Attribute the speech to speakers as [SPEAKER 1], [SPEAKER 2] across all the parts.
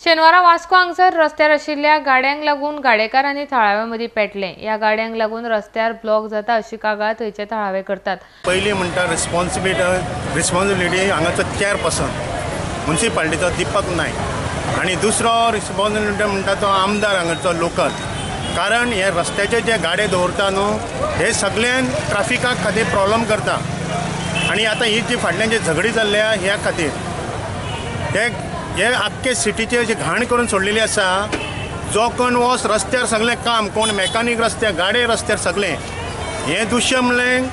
[SPEAKER 1] शेनवारा वास्को हांगसर रस्त्यार आशिल्ल्या गाड्यांक लागून गाडेकारांनी थळाव्यां मदीं पेटले. ह्या गाड्यांक लागून रस्त्यार ब्लॉक जाता अशी कागाळ थंयचे थळावे करतात.
[SPEAKER 2] पयलीं म्हणटा रिस्पॉन्सिबिलिटी हांगाचो चेअरपर्सन म्युनिसिपालिटीचो दीपक नायक आनी दुसरो रिस्पॉन्सिबिलिटी म्हणटा तो आमदार हांगाचो लोकल. कारण हे रस्त्याचे जे गाडे दवरता न्हू हे सगळ्यान ट्राफिका खातीर प्रॉब्लम करता आनी आतां ही जी फाटल्यान जी झगडी चल्ल्या ह्या खातीर हे आख्खे सिटीचे जे घाण करून सोडलेली आसा. जो कोण वच रस्त्यार सगळें काम, कोण मेकानीक रस्त्यार, गाडे रस्त्यार सगळें हें दृश्य म्हणलें.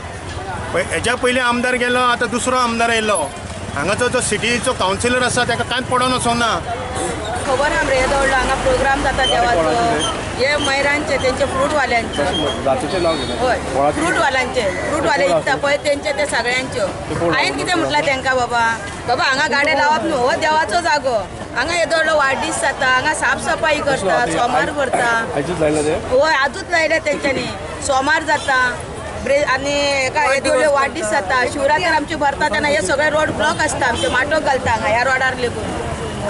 [SPEAKER 2] हेज्या पयलीं आमदार गेलो, आतां दुसरो आमदार येयलो. हांगाचो जो सिटीचो कावन्सिलर आसा ताका कांयच पडोन वचोना.
[SPEAKER 3] खबर आहा मरे दवरलो हांगा प्रोग्राम जाता देवाचो, हे मैरांचे तेंचे फ्रूटवाल्यांचे, हय फ्रूटवाल्यांचे, फ्रूटवाले विकता पळय तेंचे ते सगळ्यांच्यो. हांवें कितें म्हटलां तेंकां, बाबा बाबा हांगा गाडे लावप न्हू, हो देवाचो जागो, हांगा येदो वाडदीस जाता, हांगा साफ सफाई करता, सोमार भरता. हय आजूच लायले तेंच्यांनी, सोमार जाता आनी हेका येदो वाडदीस जाता, शिवरात्री आमची भरता तेन्ना हे सगळे रोड ब्लॉक आसता, आमचे माटो घालता हांगा ह्या रोडार लेगून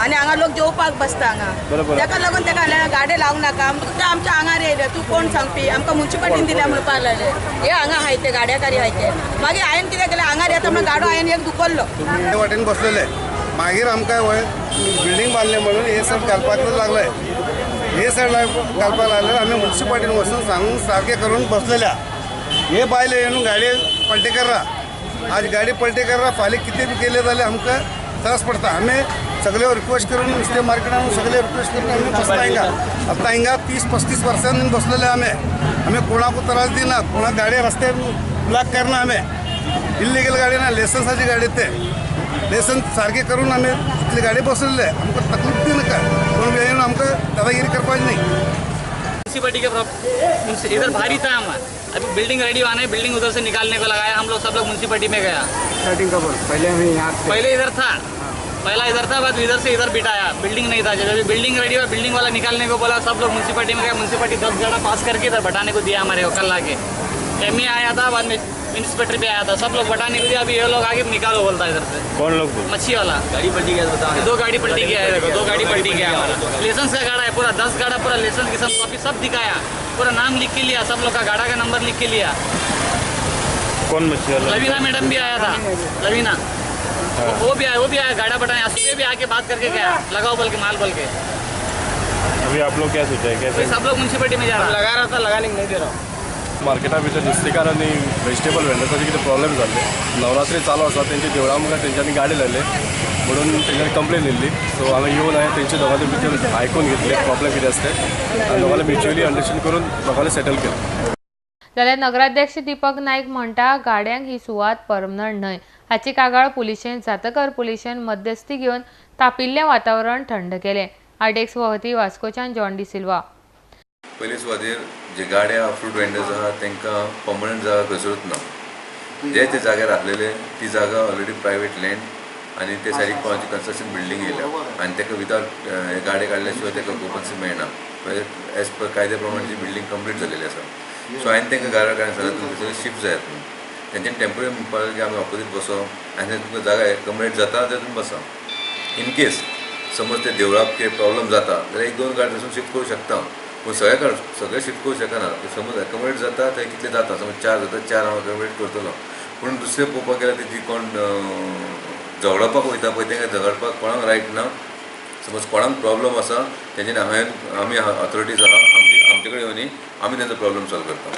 [SPEAKER 3] आनी हांगा लोक जेवपाक बसता हांगा. तेका लागून तेका गाडे लावंक नाका. ते आमच्या आंगार येयले, तूं कोण सांगपी, आमकां म्युनिसिपालिटीन दिल्या म्हणपाक लागले. हे हांगा आहाय ते गाड्याकारी आहाय ते. मागीर हांवें कितें केलें, आंगार येता म्हणून गाडो हांवें एक दुखल्लो.
[SPEAKER 4] वाटेन बसलेले, मागीर आमकां वय बिल्डींग बांदले म्हणून हे सायड घालपाक लागले, हे सायड घालपाक लागले. आमी म्युनिसिपालिटीन वचून सांगून सारकें करून बसलेल्या. हे बायले येवन गाडी पलटी करा, आज गाडी पलटी करा, फाल्यां कितें बी केलें जाल्यार आमकां त्रास पडटा. आमी सगळे रिक्वेस्ट करून नुस्तें मार्केटान सगळे रिक्वेस्ट करून आमी बसता हिंगा. आतां हिंगा 30-35 वर्सांनी बसलेले आमी. आमी कोणाकू त्रास दिना, कोणाक गाडी रस्ते ब्लॉक करना. आमी इल्लिगल गाडी ना, लेसन्साची गाडी, ते लेसन सारके करून आमी इतली गाडी बसलेले. आमकां तकलीफ दिनाका, कोण येवन आमकां दादागिरी करपाची न्ही.
[SPEAKER 5] म्युनिसिपैलिटी के इधर भारी था हमारा, अभी बिल्डिंग रेडी हुआ नहीं, बिल्डिंग उधर से निकालने को लगाया. हम लोग सब लोग म्युनिसिपैलिटी में गया.
[SPEAKER 6] स्टार्टिंग कब? पहले हमें यहाँ
[SPEAKER 5] पहले इधर था, पहला इधर था, बाद इधर से इधर बिठाया, बिल्डिंग नहीं था. जब बिल्डिंग रेडी हुआ, बिल्डिंग वाला निकालने को बोला, सब लोग म्युनिसिपैलिटी में गया. म्युनिसिपैलिटी 10 गाड़ा पास करके इधर बैठाने को दिया हमारे को. कल आके एम ए आया था, बाद में इंस्पेक्टर भी आया था, सब लोग बैठाने को दिया. अभी ये लोग आके निकालो बोलता है इधर से.
[SPEAKER 2] कौन लोग?
[SPEAKER 5] मच्छी वाला.
[SPEAKER 7] गाड़ी पलटी गया, बताओ.
[SPEAKER 5] 2 गाड़ी पलटी गया है, देखो 2 गाड़ी पलटी गया हमारा. लाइसेंस का गाड़ा है पूरा, 10 गाड़ा पूरा लाइसेंस किसान कॉपी सब दिखाया, पूरा नाम लिख के लिया, सब लोग का गाड़ा का नंबर लिख के लिया.
[SPEAKER 2] कौन मच्छी वाला?
[SPEAKER 5] लवीना मैडम भी आया था, लवीना वो भी आया, वो भी आया गाड़ा बैठाने. सुबह भी आके बात करके गया, लगाओ बोल के माल बोल के.
[SPEAKER 2] अभी आप लोग क्या सोचा है, कैसे?
[SPEAKER 5] सब लोग म्युनिसिपैलिटी में जा रहा,
[SPEAKER 7] लगा रहा था, लगाने नहीं दे रहा.
[SPEAKER 8] मार्केटा भितर नुस्तेकार आनी वेजिटेबल वेंडर्साचे कितें प्रॉब्लेम जाल्ले. नवरात्री चालू आसा, तेंच्या देवळा मुखार तेंच्यांनी गाडी लायले म्हणून तेंच्यांनी कंप्लेन येयल्ली. सो हांगा येवन हांवें तेंच्या दोगांच्या भितर आयकून घेतले प्रॉब्लेम कितें आसा ते, आनी दोगांले म्युच्युअली अंडरस्टँड करून दोगांले सेटल केलें.
[SPEAKER 1] जाल्यार नगराध्यक्ष दीपक नायक म्हणटा गाड्यांक ही सुवात परमनंट न्हय. हाची कागाळ पुलिशेन जातकर पुलिशेन मध्यस्थी घेवन तापिल्लें वातावरण थंड केलें. आरटीएक्स वहती वास्कोच्यान जॉन डी सिल्वा.
[SPEAKER 9] पयले सुवातेर जे गाडे आहा, फ्रूट वेंडर्स आहा, तांकां पर्मनंट जागा खंयसरूच ना. जे ते जाग्यार आसलेले ती जागा ऑलरेडी प्रायवेट लँड आनी ते सायडीक कोणाची कन्स्ट्रक्शन बिल्डींग येयल्या आनी ताका विदाउट गाडे काडल्या शिवाय ताका ओपन्सी मेळना. एज पर कायद्या प्रमाणे जी बिल्डींग कंप्लीट जाल्लेली आसा. सो हांवें तांकां गाडे काडून सांगलें तुमी थंयसर शिफ्ट जायात म्हणून. तेंच्यांनी टेम्पररी म्हणपाक लागलें की आमी ऑपोजीट बसो आनी तुमकां जागा एकोमोडेट जाता जाल्यार तुमी बसा. इन केस समज ते देवळाक कितें प्रॉब्लम जाता जाल्यार 1-2 गाडी थंयसून शिफ्ट करूं शकता, पूण सगळे सगळे शिफ्ट करूं शकना. समज एकोमोडेट जाता थंय कितले जाता, समज 4 जाता, 4 हांव एकोमोडेट करतलो. पूण दुसरें पळोवपाक गेल्यार तेजी कोण झगडपाक वयता पळय तांकां झगडपाक कोणाक रायट ना. समज कोणाक प्रॉब्लम आसा तेंच्यांनी हांवें आमी ऑथॉरिटीज आहा, आमचे कडेन येवन आमी तेंचो प्रॉब्लम सॉल्व करता.